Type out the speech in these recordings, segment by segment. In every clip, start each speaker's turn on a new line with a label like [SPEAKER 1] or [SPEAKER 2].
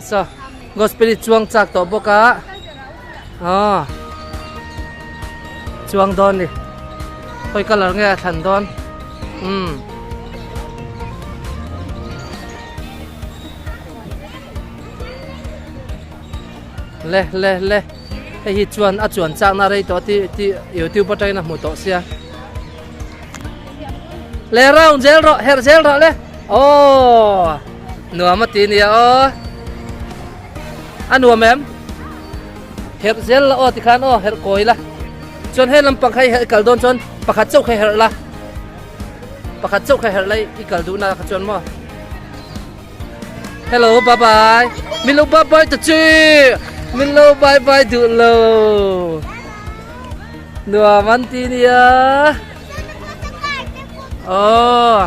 [SPEAKER 1] Saw gospel i chuang chak tawh bawk a aw chuang dawn ni khawi colour nge a thlan dawn umm. Le le le hei hi chuan a chuan chakna rei tawh tih tih youtube atangin a hmu tawh sia le round zel rawh herh zel rawh le aw nuam a ti nia aw a nuam em herh zel la aw tikhan aw herh kawi la chuan he lampang kha i herh kal dawn chuan pakhat chauh kha i herh la pakhat chauh kha i herh la i kal duhna kha chuan maw Hello, bye bye. Min lo bye bye ta chi. Min lo bye bye duh lo. Nuam an ti nia. Oh.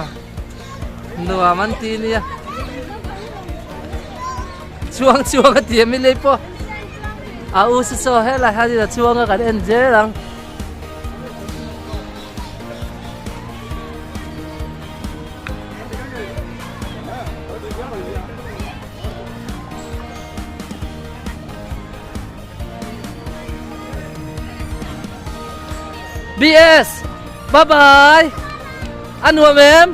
[SPEAKER 1] Nuam an ti nia. Chuang chuang a ti mi lei po. A u si so he la ha ni la chuang a kan en zel ang. BS Bye bye A nuam em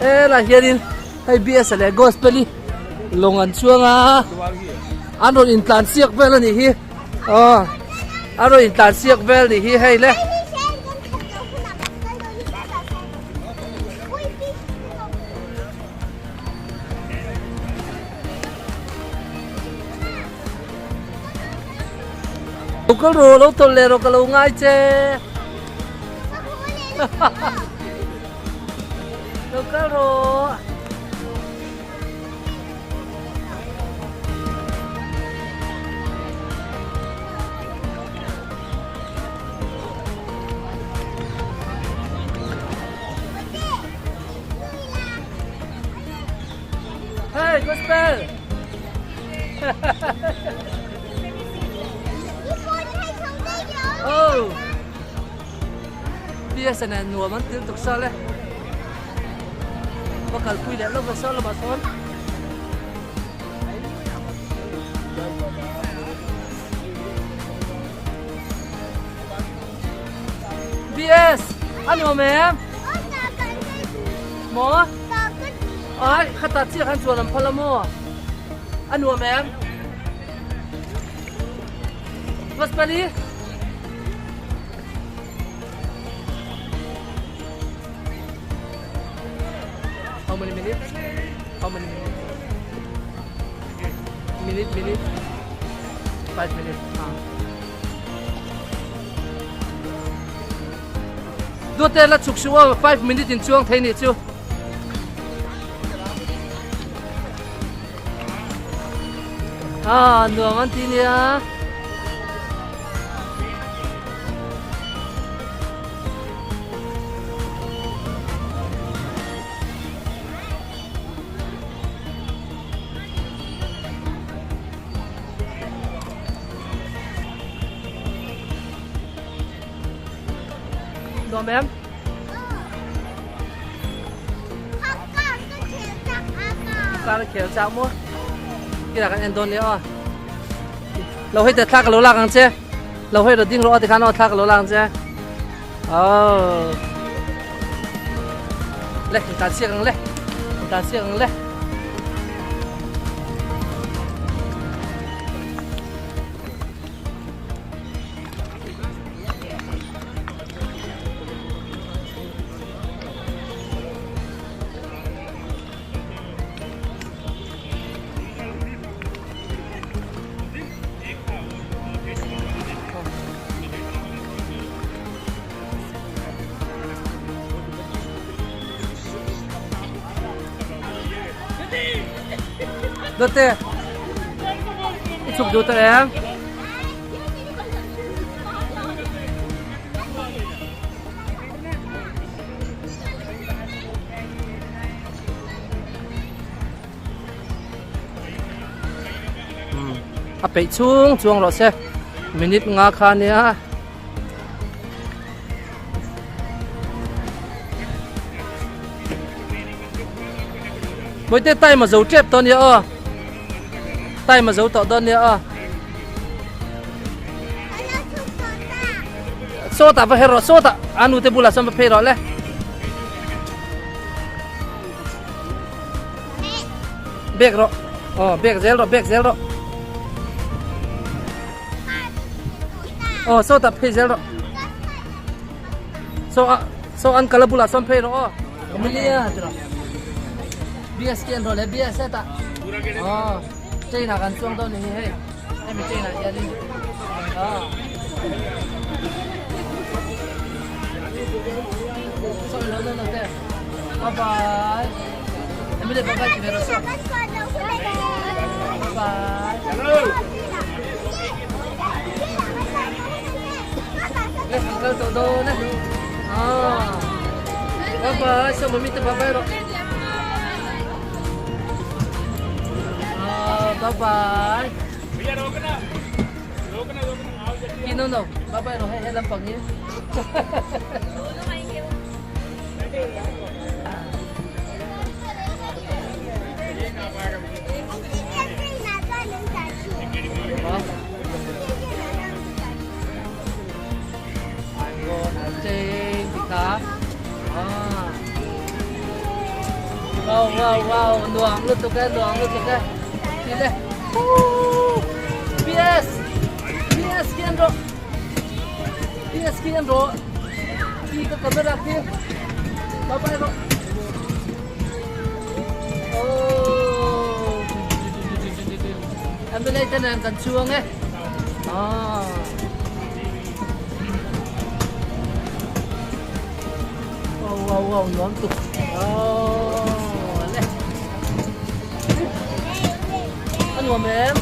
[SPEAKER 1] E lah hianin hei BS leh gospel hi lawng an chuang a an rawn intlan siak vel a nih hi Aw a rawn intlan siak vel nih hi hei le. Lo kal rawh lo tawlh leh rawh ka lo ngai che. Lo kal rawh. Hey, Gospel! oh! PSN nuam an til tuk sa le. Va kalpui leh lo ve saw lamah sawn. BS a nuam em? Maw? Ai, khata chiah khan chuan an phal a maw? A nuam em? Vaspali? How many minutes? How many minutes? Minute, minute. 5 minutes. Ah. Duate la chuk su aw 5 minute in chuang thei ni chu. Ah, nuam an ti nia. Nuam em? Kar khel chak maw? Kira kan en dawn nia aw. Lo hei te thla ka lo lak ang che. Lo hei ro ding rawh aw tikhan aw thla ka lo lak ang che. Oh. Le, tan siak ang le. Tan siak ang le. Dawte, i chuk duh ta em? A peih chhung chuang rawh se minute nga kha nia. Bawihte time a zo tep tawh ania aw. Time a zo tawh dawn nia aw. Sawtah va her rawh sawtah a nute bulah sawn va phei rawh le. Bek rawh. Aw bek zel rawh bek zel rawh. Aw sawtah phei zel rawh. Saw a saw an kala bulah sawn phei rawh aw. Amelia ti rawh. BSK an rawh le BS hetah. Aw train ah kan chuang dawn ni hi hei. Hemi train ah hianin aw. Saw in lo dawn lo te. Bye bye. Amelia bye bye ti ve rawh saw. Bye bye. Le kan kal tawh dawn e. Ah. Bye bye. So mami te bye bye rawh. Ah, bye bye. Ki no no. Bye bye rawh hei he lampang hi. Wow wow wow nuam lutuk e nuam lutuk e ti le PS PS kian ro PS kian ro ti ka camera ti bye bye ro Oh Ambulance nen kan chuang e ah Wow wow wow nuam tuk oh le a nuam em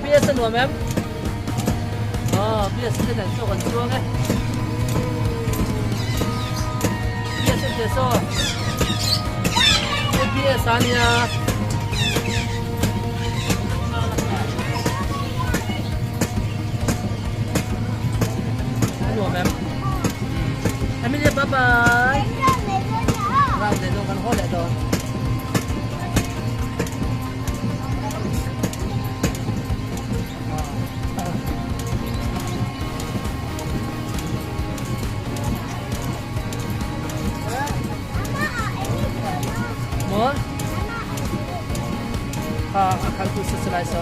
[SPEAKER 1] PS a nuam em ah PS te nen chu kan chuang e PS te so PS a nia a nuam em Emilia bye bye Ram leh dawn kan haw leh dawn Maw? Kha a khaltu si si lai so.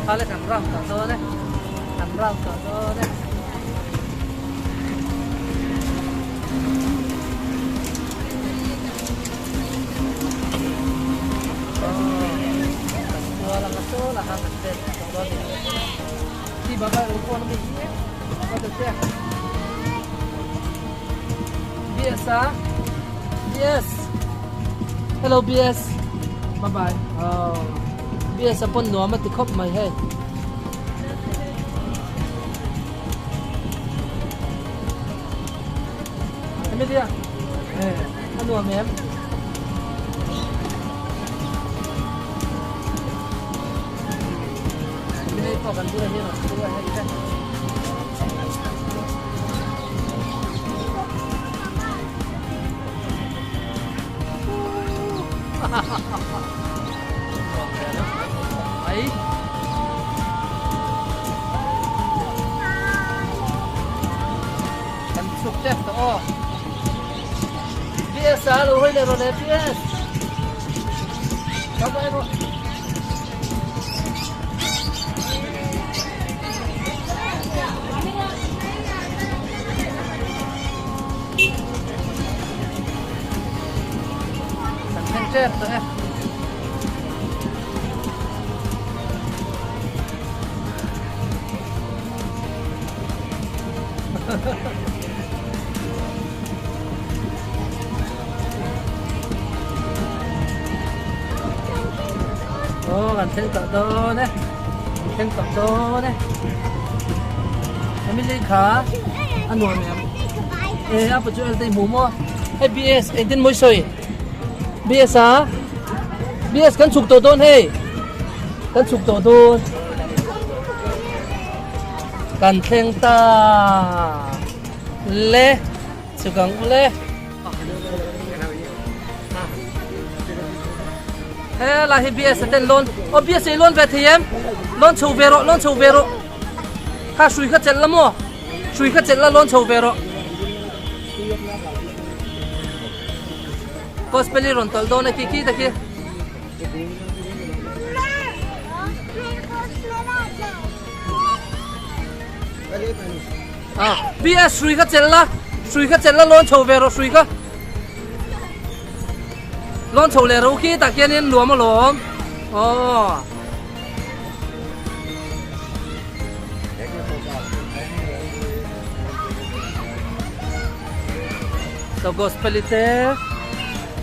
[SPEAKER 1] Kha le kan round tawh dawn e kan round tawh dawn e. BS ah BS Hello BS Bye bye oh BS a pawn nuam a ti khawp mai hei Emilia a nuam em Emilia pawh kan bulah hian a thu a hei te. Mai. Kan chhuk tep tawh aw. BS a lo hawi leh rawh le BS. Bye bye rawh. Kan thleng tep tawh e. Aw kan thleng tawh dawn e. Thleng tak dawn e. Emily kha a nuam em? E a pa chu el te hmu maw? Hei BS engtin mawi sawi? BS a? BS kan chhuk tawh dawn hei. Kan chhuk tawh dawn. Kan thleng ta. Le chhuk ang u le. He lai hi BS a ten lawn aw BS ei lawn ve thei em lawn chho ve rawh lawn chho ve rawh kha hrui kha chelh la maw hrui kha chelh la lawn chho ve rawh gospel i rawn tawlh dawn e khi khi ta khi Ah, BS hrui kha chelh la hrui kha chelh la lawn chho ve rawh hrui kha Lawn chho leh ro khi tah khianin nuam alawm aw. So gospel te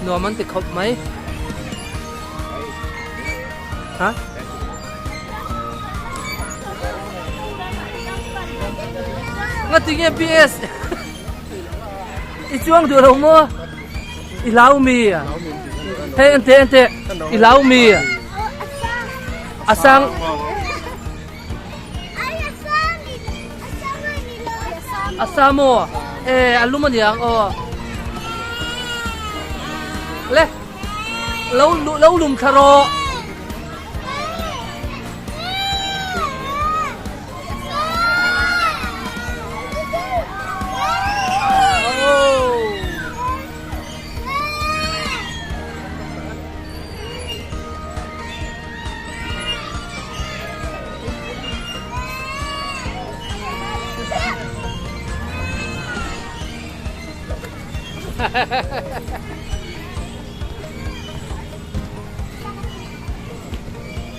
[SPEAKER 1] nuam an ti khawp mai. Ha? Nga tinge BS? I chuang duh lo maw? I hlau mi? Hei ente ente i hlau mi? A sang. A sa maw? E a lum aniang aw. Le lo lo lum thla rawh.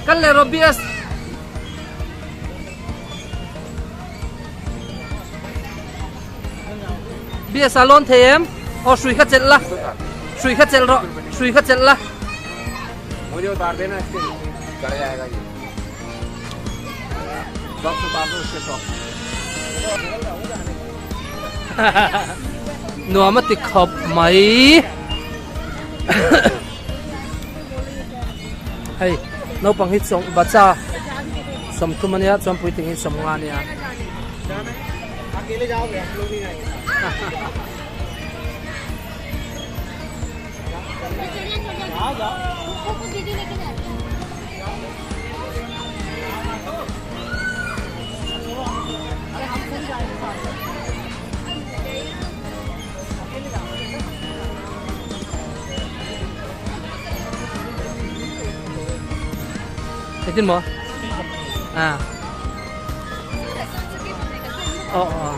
[SPEAKER 1] Kan le Robias Biasa lawn thei em? Aw hrui kha chelh la. Hrui kha chelh rawh. Hrui kha chelh la.
[SPEAKER 2] Mujhe utar dena iske नीचे चढ़ जाएगा ये सॉक्स उतार दो उसके socks
[SPEAKER 1] Nuam a ti khawp mai. Hei naupang hi chawng bacha 30 ania chuan puitling hi 50 ania. Engtin maw? Ah. Aw aw.